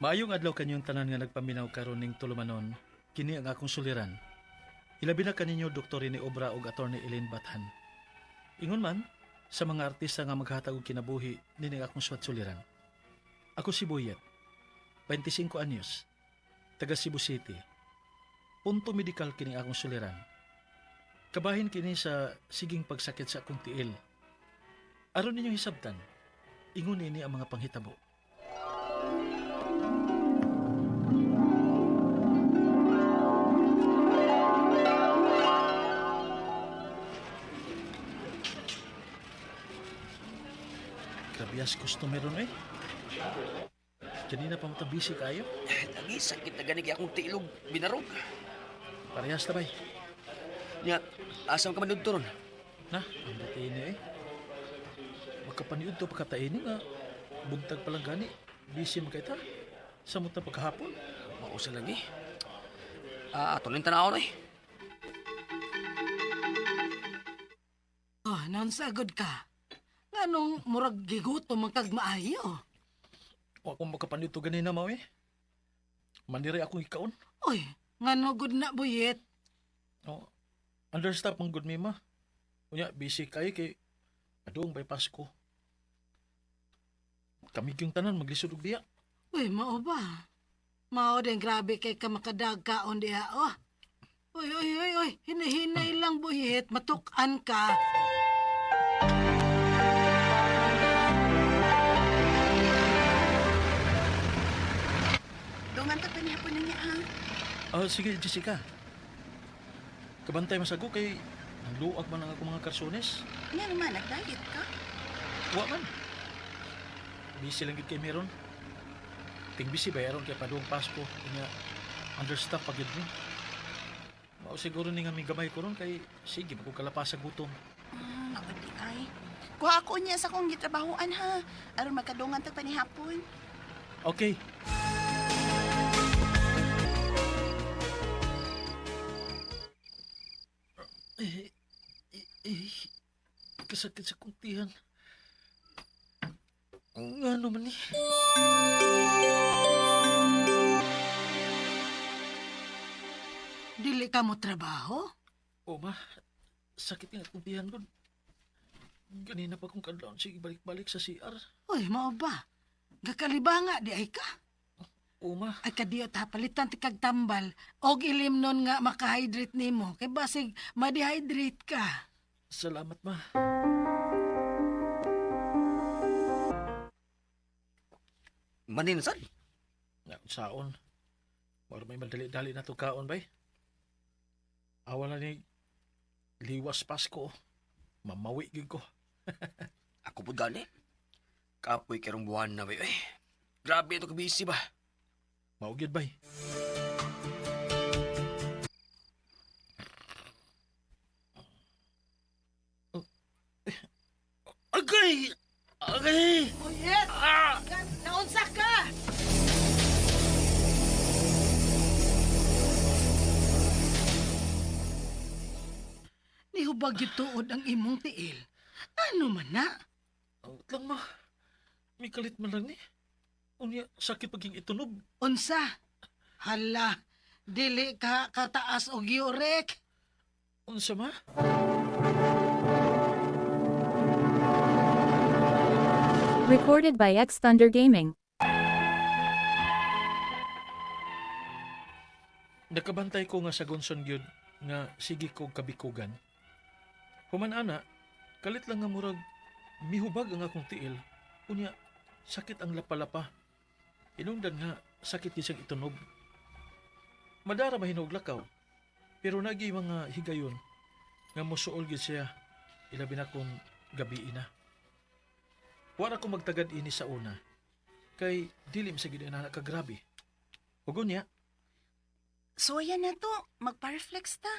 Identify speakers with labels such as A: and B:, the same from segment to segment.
A: Maayong adlaw kanyong tanan nga nagpaminaw karon ning tulumanon, kini ang akong suliran. Ilabi na kaninyo Dr. Rene Obra ug Attorney Elaine Bathan. Ingon man, sa mga artista nga maghatag og kinabuhi nining akong suwat suliran. Ako si Boyet, 25 anyos, taga Cebu City. Punto medikal kini akong suliran. Kabahin kini sa siging pagsakit sa akong tiil. Aron ninyo hisabtan, ingon ini ang mga panghitabo. Grabe as customer ron eh. Kanina pa mata busy kayo.
B: Lagi, sakit na ganig akong tilog, binarog.
A: Parehas na bay.
B: Nya, asam ka man dudto ron?
A: Na, ang buti ni eh. Makapaniud to pagkataini nga. Buntag pa lang gani. Busy man kay ta. Samot na pagkahapon.
B: Mausa lagi. Ah, ato ning tanaw eh.
C: Oh, nansagod ka. Nganong murag gigutom man kag maayo?
A: Wa akong makapaniud to ganina mao eh. Manire akong ikaon.
C: Oy, ngano gud na Buyet?
A: Oh, understaff man gud mi ma. Unya busy kayo kay adung bay Pasko. Kami yung tanan maglisod og biya.
C: Uy, mao ba? Mao din grabe kay ka makadag kaon diha oh. Uy, uy, uy, uy, hinahinay lang Buyet, matuk-an ka.
D: Dungan ta panihapon na niya ha.
A: Ah, sige Jessica. Kabantay masago kay nangluag man ang akong mga karsones.
D: Nga naman, nag-diet ka?
A: Wa man. Busy lang gid kay meron. Ting busy bayaron kay padung Pasko unya understaff pa gid ni. Mao siguro ni nga migamay ko ron kay sige magkong kalapas sa gutom.
D: Maudi ay. Kuha ako niya sa akong gitrabahoan ha. Aron magkadungan ta panihapon.
A: Okay. Eh, eh, eh, kasakit sa kuntihan. Nga naman eh.
C: Dili ka mo trabaho?
A: O ma, sakit nga kuntihan ko. Ganina pa kong kadlaon sige balik-balik sa CR.
C: Uy, mao ba? Gakalibanga di ay ka.
A: O ma,
C: Ay kadiyot ha, palitan ti kag tambal. Og ilim nun nga makahydrate nimo. Kay basig ma-dehydrate ka.
A: Salamat ma.
B: Maninsan?
A: Na, saon. Mara may madali-dali na to kaon bay. Awa na ni liwas Pasko. Mamawi gyud ko.
B: Ako po gani. Kapoy karong buwan na ba eh. Grabe ito kabisi ba?
A: Mao gyud bay. Agay! Agay!
C: Buyet!
A: Ah!
C: Naunsa ka? Nihubag gituod ang imong tiil. Ano man na?
A: Awat lang ma. May kalit man lang ni. Unya, sakit paging itunob.
C: Unsa? Hala, dili ka kataas og yurek.
A: Unsa ma?
E: Recorded by X Thunder Gaming.
A: Nakabantay ko nga sa Gonson gyud nga sige ko kabikugan. Human ana, kalit lang nga murag mihubag ang akong tiil. Unya, sakit ang lapalapa. Inungdan nga sakit gyud siyang itunob. Madara mahinog lakaw. Pero nagi mga higayon nga mosuol gyud siya ilabi na kung gabi na. Wala ko magtagad ini sa una kay dili man sa gyud ana kagrabe. Ug unya,
D: Soya na to, magparflex ta.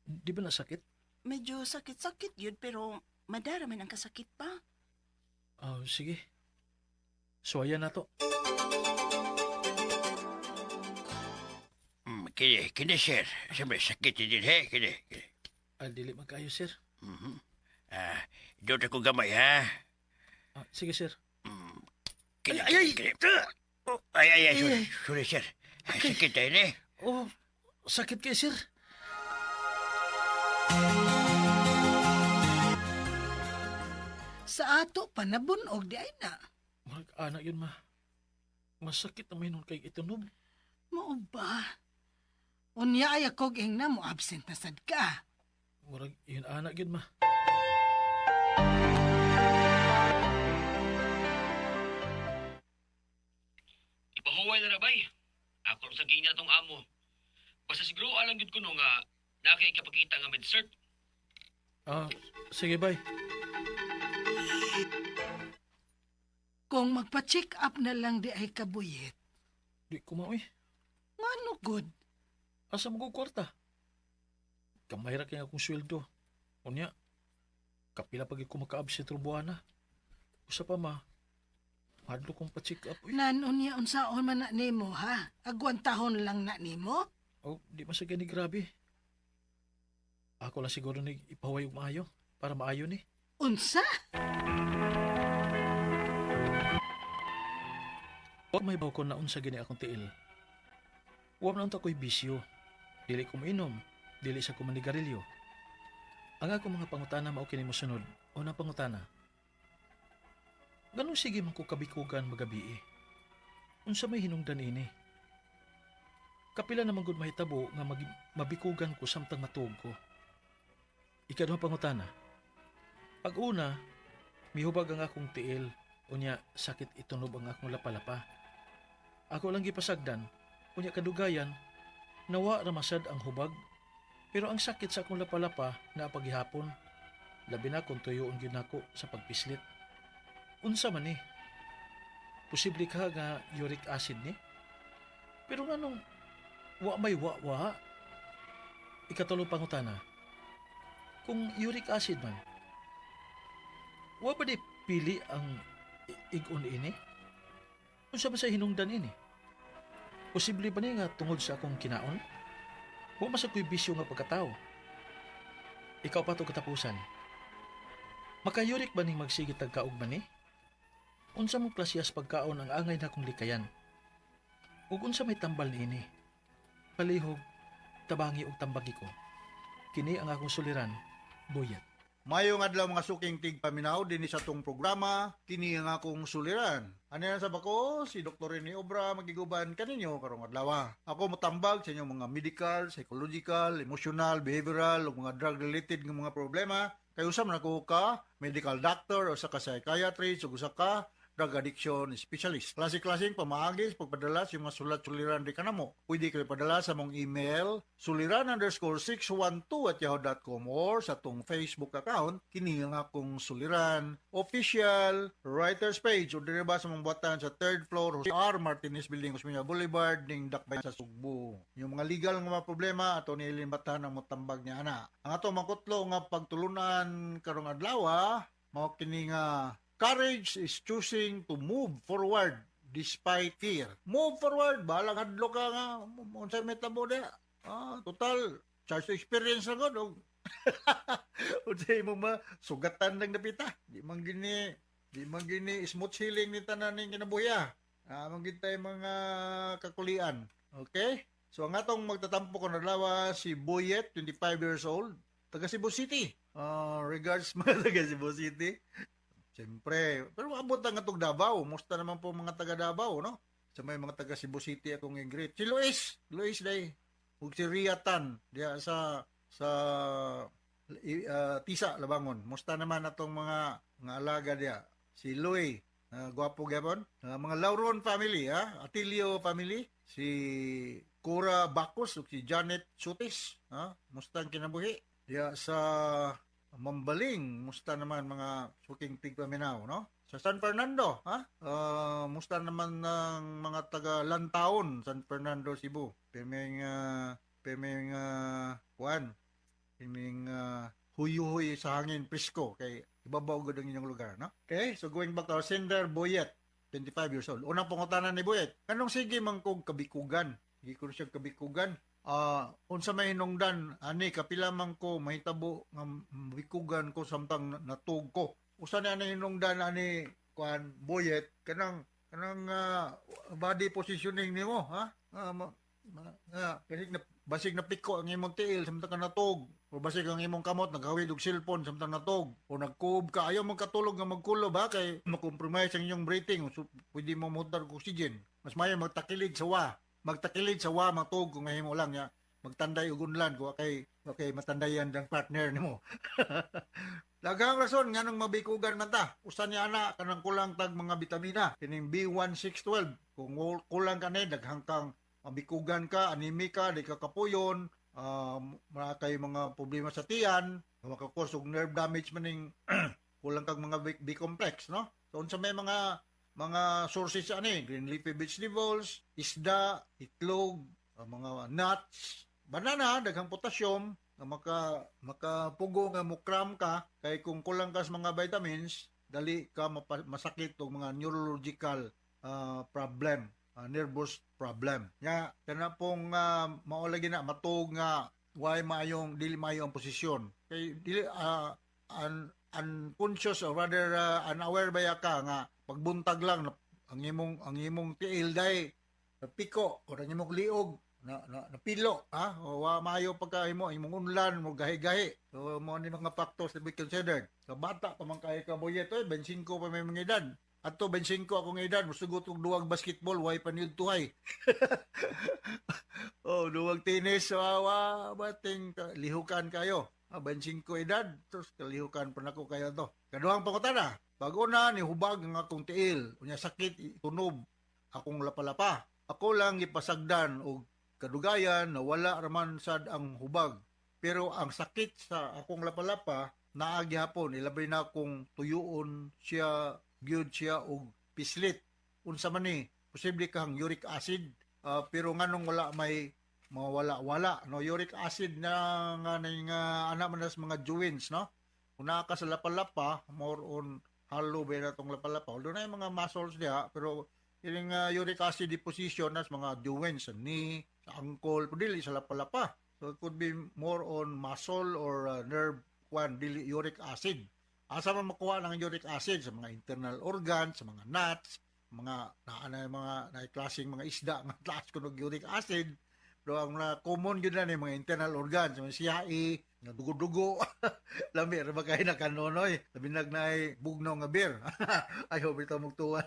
A: di ba nasakit?
D: Medyo sakit-sakit yun pero madara man ang kasakit pa.
A: Ah, sige. So ayan na to.
F: Kini, kini sir. Siyempre, sakit din he. Kini, kini.
A: Ah, dili man kayo, sir.
F: Mhm. Ah, doon ako gamay ha.
A: Ah, sige, sir.
F: Kini,
A: Ay, ay,
F: kini,
A: ay!
F: kini. Oh, ay, ay, ay, sorry, sorry, sir. Ay, sakit ay ni.
A: Oh, sakit kay sir.
C: Sa ato pa nabunog di ay na.
A: Murag ana yun ma. Masakit na may nun kay itunob.
C: Mao ba? Unya ay akog ingna mo absent na sad ka.
A: Murag yun ana yun ma.
B: Ipahuway na rabay. Ako sa kanya tong amo. Basta siguro alang gyud ko no nga nakay ikapakita nga med cert.
A: Ah, sige bay.
C: Kung magpa-check up na lang di ay kabuyit.
A: Di ko maoy.
C: Ngano good?
A: Asa mo ko kwarta? Kamay ra kay akong sweldo. Unya, kapila pag ko maka-absent ro buwana. Usa pa ma, hadlo kong pa-check up. Uy.
C: Nan unya unsaon man na nimo ha? Agwantahon lang na nimo?
A: Oh, di man sa gani grabe. Ako lang siguro ni ipahuway og maayo para maayo ni.
C: Unsa?
A: Wa may baw ko na unsa gini akong tiil. Wa man unta ko'y bisyo. Dili ko moinom, dili sa ko manigarilyo. Ang akong mga pangutana mao kini mosunod. Unang pangutana. Ganong sige man ko kabikugan magabi. Unsa may hinungdan ini? Kapila naman gud mahitabo nga mabikugan ko samtang matuog ko. Ikaduhang pangutana. Pag una, mihubag ang akong tiil, unya sakit itunob ang akong lapalapa. Ako lang gipasagdan, unya kadugayan, nawa ramasad ang hubag, pero ang sakit sa akong lapalapa naa pagihapon. Labi na kung tuyoon gyud nako sa pagpislit. Unsa man ni? Posible ka nga uric acid ni? Pero nganong wa may wa-wa? Ikatulo pangutana. Kung uric acid man, wa ba di pili ang igon ini? Unsa ba sa hinungdan ini? Posible ba ni nga tungod sa akong kinaon? Wa man sa ko'y bisyo nga pagkatao. Ikaw pa to katapusan. Makayurik ba ning magsigit tagkaog man ni? Unsa mong klasiyas pagkaon ang angay na kong likayan? Ug unsa may tambal niini? Palihog, tabangi og tambagi ko. Kini ang akong suliran, Buyat.
G: Mayong adlaw mga suking tigpaminaw dinhi sa atong programa kini ang akong suliran. Ani na sa bako si Dr. Rene Obra magiguban kaninyo karong adlaw. Ako motambag sa inyong mga medical, psychological, emotional, behavioral ug mga drug related nga mga problema. Kay usa man ako ka medical doctor o sa ka psychiatrist ug usa ka drug addiction specialist. Klase-klaseng pamaagi sa pagpadala sa mga sulat suliran di kanamo. Pwede kayo padala sa mong email suliran_612@yahoo.com or sa atong Facebook account kini ang akong suliran official writers page o diri ba sa mong buhatan sa third floor Jose R. Martinez Building, Osmeña Boulevard ning Dakbayan sa Sugbo. Yung mga legal nga mga problema ato ni limbatahan ang motambag niya ana. Ang ato makutlo nga pagtulunan karong adlaw mao kini nga courage is choosing to move forward despite fear. Move forward, balang hadlo ka nga unsay may tabo diha. Ah, total charge to experience na gud og unsay mo ma sugatan lang napita. Di man gini smooth sailing ni tanan ning kinabuhi. Ah, man gid tay mga kakulian. Okay? So ang atong magtatampo kon adlaw si Boyet, 25 years old, taga Cebu City. Ah, regards mga taga Cebu City. Siyempre, pero maabot ang atong Davao. Musta naman po mga taga Davao, no? Sa may mga taga Cebu City akong i-greet. Si Luis, Luis day. Ug si Ria Tan diha sa sa Tisa, Labangon. Musta naman atong mga alaga diha. Si Louie, gwapo gyapon. Mga Lauron family, ha? Atilio family, si Cora Bacos ug si Janet Sutis, ha? Musta ang kinabuhi? Diha sa Mambaling, musta naman mga suking tigpaminaw, no? Sa San Fernando, ha? Musta naman ng mga taga Lantaon, San Fernando, Cebu. Piming kuan, piming huyuhoy sa hangin presko kay ibabaw gud ang inyong lugar, no? Okay, so going back to our sender, Boyet, 25 years old. Unang pangutana ni Boyet, kanong sige man kog kabikugan? Sige ko siya kabikugan. Ah, unsa may hinungdan ani kapila man ko mahitabo nga bikugan ko samtang natug ko. Usa na ani hinungdan ani kuan Boyet kanang Kanang body positioning nimo, ha? Basig na piko ang imong tiil samtang ka natog, o basig ang imong kamot naghawid og cellphone samtang natog, o nagkuob ka, ayaw mong katulog nga magkulob, ha, kay makompromise ang inyong breathing, so pwede mo mutar og oxygen. Mas maayo magtakilid sa wa, magtakilid sa wa matug kung mahimo lang ya, magtanday og unlan kung kay matandayan ang partner nimo. Daghang rason nganong mabikugan man ta. Usa niya ana, kanang kulang tag mga bitamina kining B1612. Kung kulang ka ni, daghang kang mabikugan ka, anemic ka, di ka kapuyon, naa kay mga problema sa tiyan, maka-cause og nerve damage maning kulang kag mga B complex, no? So unsa may mga sources ani? Green leafy vegetables, isda, itlog, mga nuts, banana, daghang potassium nga makapugo nga mo-cramp ka, kay kung kulang ka sa mga vitamins, dali ka masakit og mga neurological problem, nervous problem. Nya kana pong mao lagi na matug nga why maayong dili maayo ang posisyon. Kay dili unconscious or rather unaware ba ka nga pagbuntag lang ang imong tiil day piko or ang imong liog na napilo, ha, o wa maayo pagka imo imong unlan mo gahi-gahi. So mo ni mga factors to be considered. Sa bata pa man kay ka, Boyet, oy, 25 pa may mga edad. Adto 25 akong edad, musugot og duwag basketball, way pa niyud tuhay. Oh, duwag tennis, wa bating lihukan kayo. Ah, 25 edad, tos kalihukan pa nako kayo to. Kaduhang pangutana, bago na ni hubag ang akong tiil, unya sakit tunob akong lapalapa. Ako lang gipasagdan og kadugayan na wala raman sad ang hubag. Pero ang sakit sa akong lapalapa naa gihapon, ilabi na kung tuyuon siya gyud siya og pislit. Unsa man ni? Posible kang uric acid, pero nganong wala may mawala-wala, no? Uric acid na nga ning ana man sa mga joints, no? Kung naa ka sa lapalapa, more on hollow ba na tong lapalapa, although na yung mga muscles diha, pero ining uric acid deposition nas mga joints sa knee, sa ankle, pero dili sa lapalapa. So it could be more on muscle or nerve kwan, dili uric acid. Asa man makuha ng uric acid? Sa mga internal organs, sa mga nuts, mga naa na mga na klaseng mga isda nga taas kuno uric acid. Pero ang na common gyud na ni mga internal organs, mga siyai, nga dugo-dugo. Lami ra ba kay na kanonoy? Labi nag naay bugnaw nga beer. I hope ito magtuwa.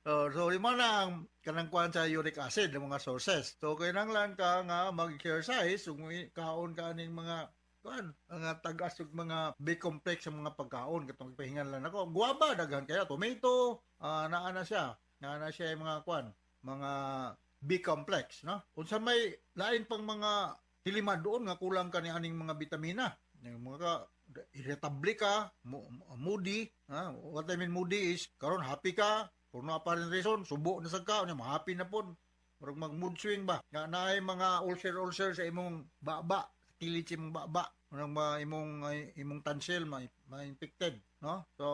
G: Oh, so mo na ang kanang kuan sa uric acid ng mga sources. So kinahanglan ka nga mag-exercise ug kaon ka aning mga kuan, nga tagas og mga B complex sa mga pagkaon katong pahingan lang nako. Guaba daghan kaya, tomato, naa na siya. Naa na siya yung mga kuan, mga B complex, no? Unsa may lain pang mga tiliman-on nga kulang ka ni aning mga bitamina? Yung mga ka, irritable ka, moody, ha? What I mean moody is karon happy ka, for no apparent reason, subo na sad ka, unya happy na pod. Murag mag mood swing ba? Nga naay mga ulcer ulcer sa imong baba, sa kilid sa imong baba, murag ma imong ay, imong tonsil ma-infected, no? So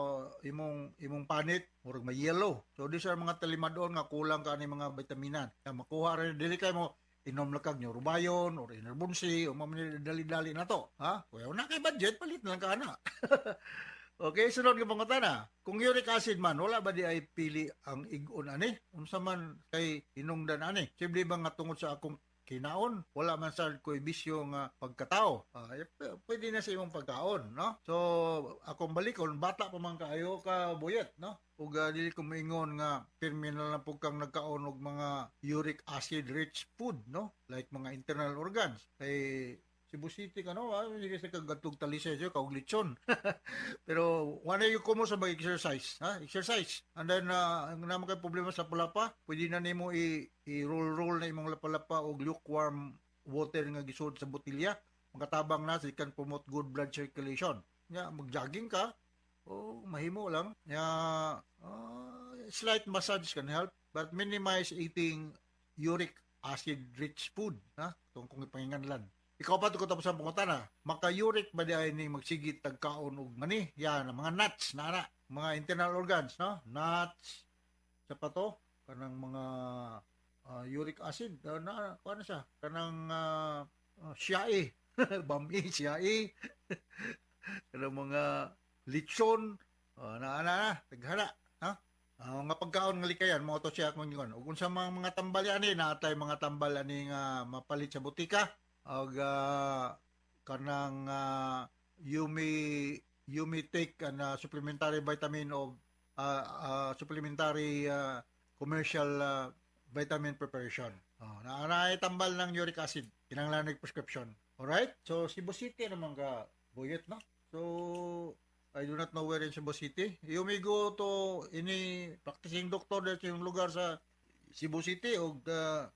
G: imong panit murag ma yellow. So these are mga talimadon nga kulang ka ani mga bitamina. Kaya makuha rin dili kay mo inom lang kag Neurobion or Enerbunsi o mga dali-dali na to. Ha? Kung na kay budget, palit na lang ka na. Okay, sunod nga pangutana. Kung uric acid man, wala ba di ay pili ang igon ani? Unsa man kay hinungdan ani? Simple ba nga tungod sa akong kinaon? Wala man sa ko'y bisyo nga pagkatao. Eh, pwede na sa imong pagkaon, no? So, akong balikon, bata pa man kaayo ka, Boyet, no? Ug dili ko moingon nga pirmi na lang pud kang nagkaon og mga uric acid rich food, no? Like mga internal organs. Kay Cebu City ka, no? Ah, sige sa kagatug Talisay siya, kaug litson. Pero wala yung kumo sa mag-exercise, ha? Exercise. And then ang naman kay problema sa palapa, pwede na nimo i-roll roll na imong lapalapa og lukewarm water nga gisud sa botilya. Makatabang na so you can promote good blood circulation. Nya mag-jogging ka, o mahimo lang. Nya slight massage can help, but minimize eating uric acid rich food, ha? Kung ipanginganlan. Ikaw pa ko tapos ang pangutana. Maka-uric ba di ay ni magsigit tagkaon og mani? Yan, ang mga nuts na ana, mga internal organs, no? Nuts, sa pato, kanang mga uric acid, na kuan na siya, kanang siyae, bami, siyae, kanang mga litson, na ana na, taghara, ha? Mga pagkaon. kaon nga likayan mo to siya akong ingon. Ug unsa mga tambal ani, naatay mga tambal ani nga mapalit sa butika og kanang you may take an supplementary vitamin of supplementary commercial vitamin preparation. Oh, na naay tambal ng uric acid. Kinahanglan ng prescription. Alright? So Cebu City naman ka, Buyet, no? So I do not know where in Cebu City. You may go to any practicing doctor dito yung lugar sa Cebu City og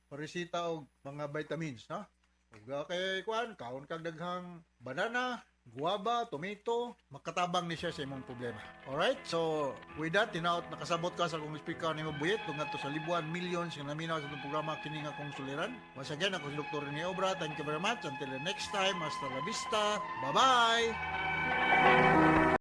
G: paresita og mga vitamins, no? Ug kay kuan, kaon kag daghang banana, guava, tomato, makatabang ni siya sa imong problema. Alright? So, with that, hinaot nakasabot ka sa akong speaker nimo, Buyet, tungod to sa libuan millions nga naminaw sa atong programa kini nga akong suliran. Once again, ako si Dr. Rene Obra. Thank you very much. Until the next time, hasta la vista. Bye-bye!